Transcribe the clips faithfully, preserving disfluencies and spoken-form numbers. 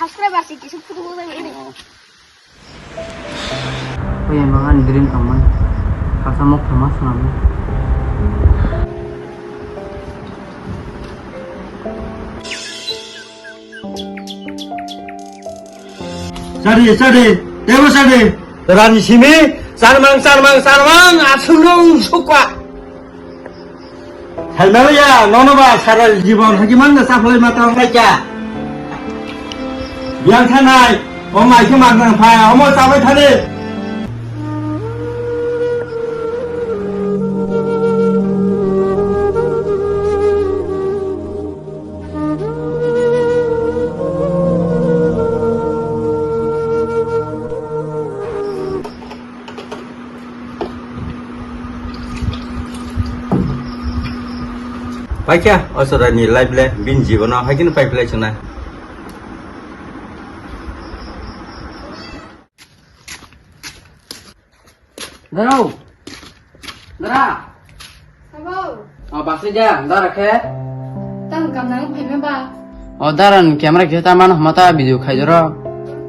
Subscriber si kisa photo bo bai ini. Oye, mangan green kaman. Kasa mok thamas nami. Sadi, sadi, tebo sadi. Rani simi, sarmang, sarmang, sarmang, asulung sukwa. Salmaliya, nono ba sara jibon hagi mangga saplai mata paikya. Biang thanai, o mai khe mangga phai, omo sabai thani. Paikha, o chwraini life le bini jibono hai kheno paiphlai chwngnai. Darau. Dara. Abo. O, basai dia, dara khe. Tang kam nang phaima ba. O, dara ni camera khe ta mano homa ta video khai joro.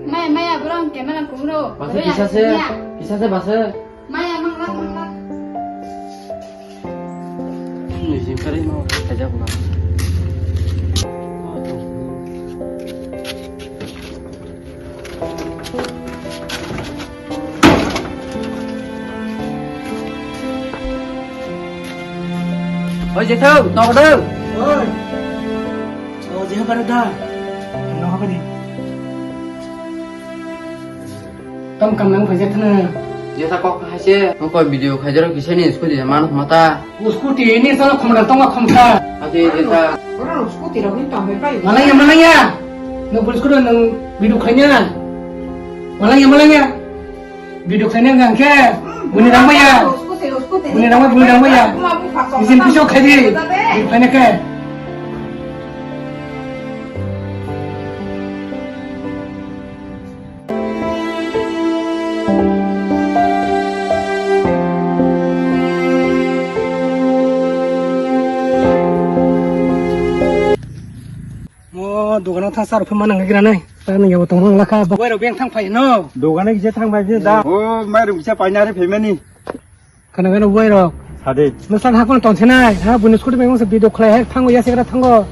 Maya, maya, borok camera kumro. Basai kisa se, kisa se basai. Maya, manglak, manglak. Ni jim kari no, kajak na. Oi, jethau, nokdeu. Oi. O, jeha pada da. Noha pada. Tam kam nang phaijak thana. Jesa kok hai se. Nokho video khaijaro kisa ni scooty mano mata. O scooty ni sala khomra tonga khomsa. Ate jesa. Oro scooty rok ni tong pai. Malaya, malaya. No police ko nang video khaina. Malaya, malaya. Video khaina nang khe. Buni rang maya. Buni rang maya, buni rang maya. Izin piso khaidi. Video khaina khe. O dogano thang sar phai manang gira nai. Tang ni yabo tong lang lakha. Bai rok beng thang phai no. Dogano kisa thang phai da. O mai rok kisa painari phaimani. Kana kana bai rok. Sade. Nusan hakon ton sinai. Ha buni scooty beng se video khlai hai thango ya se gra thango.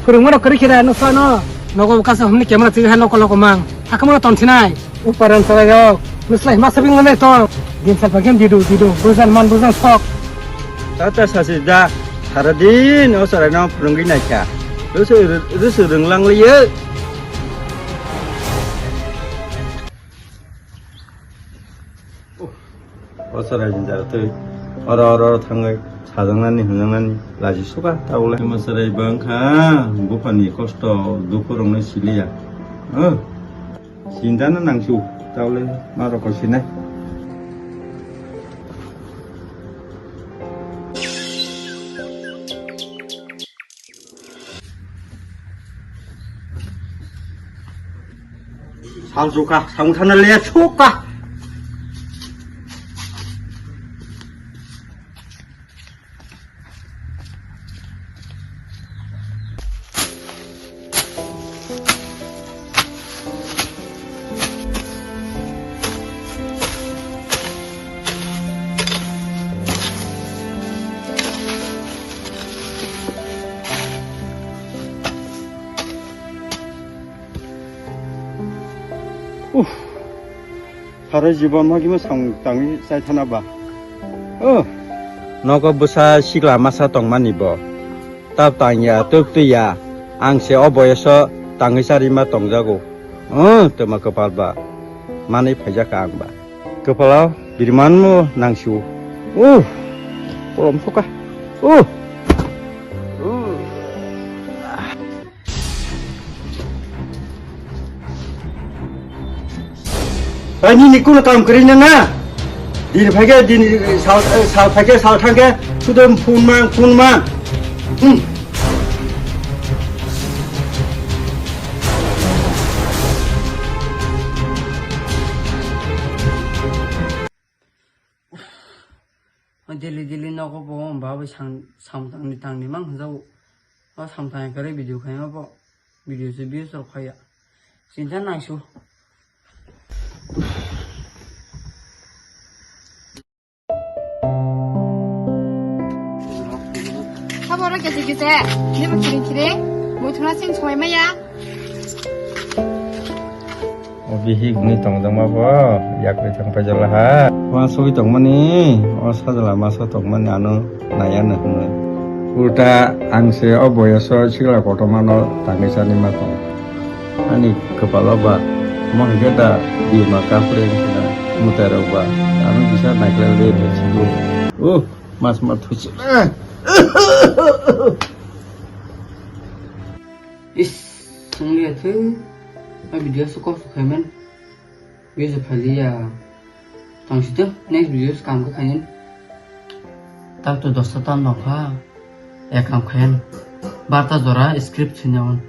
Phwrwngma rok kwrwi khe da nuksa no. Nogo kasa humni camera twi hai loko loko mang. Hakama ton sinai. Uparan salai rok. Nuslai ma sabing manai ton. Din sal pagen didu didu. Buzan man buzan sok. Tata sasi da. Sara din o sarai no phwrwngwi naikha. Rusu rusu rwnglang liye. O chwrai ni jara twi oro oro oro thangwi sajaknani hwnjaknani laji suka tabole. Tamo chwrai bo wngkha buphani kosto dukhu rokno siliya. O chinta no nangsu tabole ma rokho sinai. Sal suka, samung sana lihat suka. Uff, saro jibon ma kimo samung tangwi chai thana ba. Oh, nogo bwsa sikla masa tongmani bo. Tab tangya, tuk tuya, ang se o boyoso tangwi charima tongjago. Oh, twma kwpal ba, manwi phaijak ang ba. Kwpalo birimanmo nangsiwo. Uh, kolom soka. Uh. Uh. Ani ni kuno kam kri na na. Din phai khe din sal, sal phai khe sal thang khe sudom phun mang, phun mang. Hmm. O daily daily nogo bo wng ba bai sam, samtang ni tang ni mang hwnjago. O samtang kwrwi video khai ma bo. Video se views rok phaiya. Chinta nangsu. Sabo oro kese kese, nini bo kiring kiring, muithuna sing soi maya. O bihik ni tongjakma bo, yakri thang paijak laha. Wa soi tongmani, o sajla masa tongmani ano naya no hwnwi. Ulta ang se o boyoso sikla kotorma no tangwi chani ma tong. Ani kwpalo ba, mo hwnkhe da bima kapre wngkha na, mwtai rok ba, ano bisa naiklai le de sigo. Uh, mas ma thusi. Is, sangli athu, a video so kok khaiman. Views phaliya. Tang sitwng, next video se kam khe khainani. Tak to dosta tam nokha. Ek kam khayan. Barta jora script sinaun.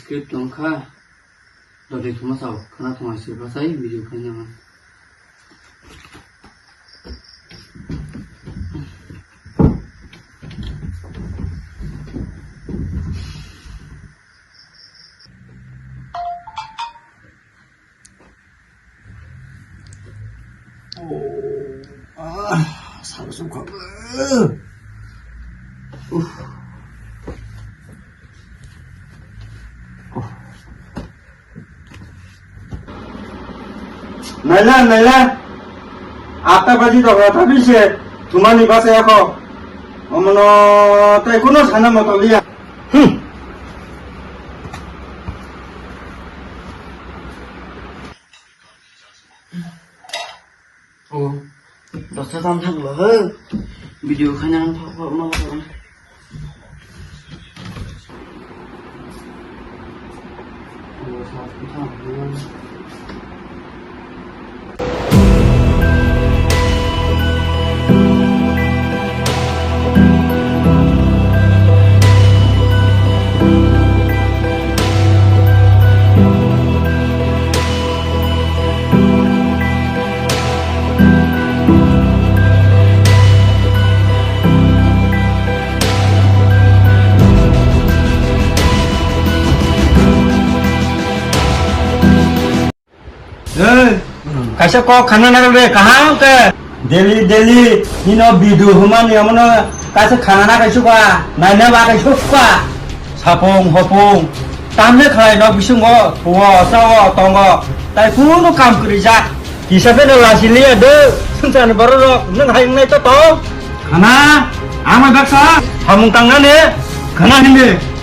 Script tongkha, dotwi thuma sao, khana thuma sirba sai video khaina. Oh, ah, sal sukha. Uff. Naila, naila. Atta baji dogra thabi se thumani basa yakho. Omono tei kuno sana moto liya. Hmm. Oh, dosa tam thang lo he. Video khaina ang thok thok no. Ei, kaisa kok khana nang de kaham ke. Daily, daily, nino bidu humani amono kaisa khana na kaisa kwa, naina ba kaisa kwa. Sapung, hopung, tamle khlai nok bisingo, huo, sao, tongo, tai kunu kam kwrwi jak. Kisa pheno lasi liya de, swngcharni borok rok, nwng hai wngnai to tong. Khana, amai baksa. Samung tangnani, khana hindi.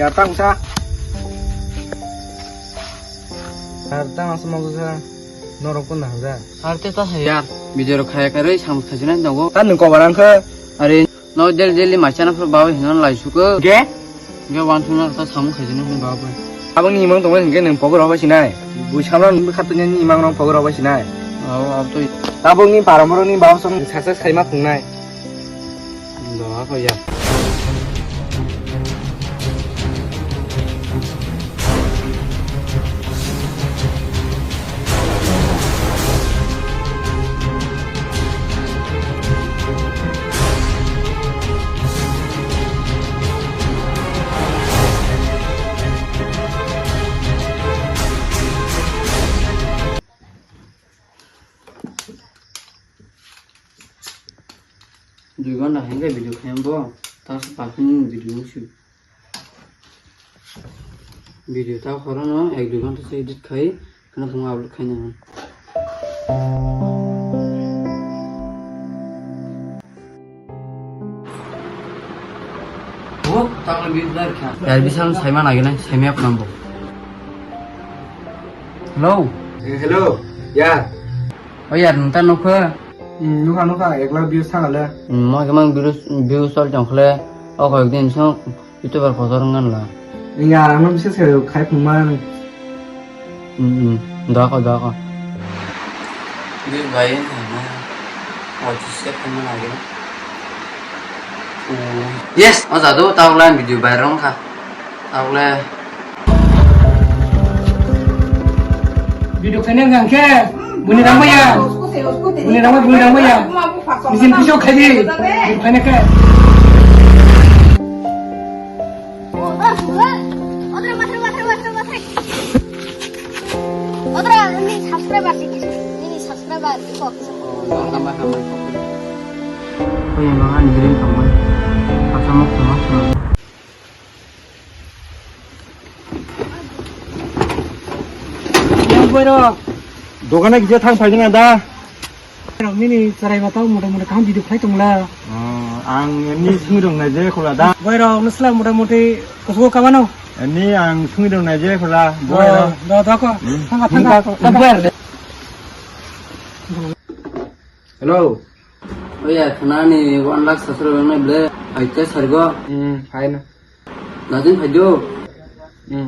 Ya tang sa. Ar tang asma sa. Norok ko na ja. Ar te ta ya. Video kaya kare sam khajina nogo. Ta nung ko barang khe. Are. No, del del ma chana phur bawa hinon lai suko. Ge? Ge wan thuna ta samu khajina hin bawa. Abang ni imang tongma hinke nung pogor hobai sinai. Bui samra nung khatuni ni imang rong pogor hobai sinai. Oh, ab to. Tabung ni paramoro ni bawa song sasa saima khungnai. Do ako ya. Dui ghonta hai khe video khaiyang bo, ta se pakhini video wngsu. Video ta khorano ek dui ghonta se edit khai, kheno kheno upload khaina. Yar bisal saima nagina, saima khnambo. Hello. Eh, hello. Ya. O yar, nung ta nukha? Hmm, nukha, nukha. Ek lakh views thangale. Hmm, mo khe mang views, views chol jong khle. O koyekdin sok YouTuber kotor wngkha la. Iya, ano bisa se khai phungma. Hmm, hmm. Dako, dako. Dui bai na. Otis ya phungma lagi. Yes, o jadu, tawle video viral wngkha. Tawle. Video khaina hwnkha khe, buni rang maya. Buni rang maya, buni rang maya. Nisin puso khaidi. Video khaina khe. Odra, ni subscriber sikis. Ni subscriber kok. Oye, no, ani green kamai. Kata mok tama. Boiro. Dogana gija thang phaikna da. Nini charai batao mota mota kaham video khlai tongla. Oh, ang ni simi rong nai je khola da. Boiro, nusla mota moti kusugo kamano. Ni ang simi rong nai je khola. Boiro. Do, do, do ko. Hmm. Thangka, thangka, thangka. Hello. Oya, khana ni one lakh subscriber nai ble, hai te sargo. Hmm, hai na. Najin phaido. Hmm.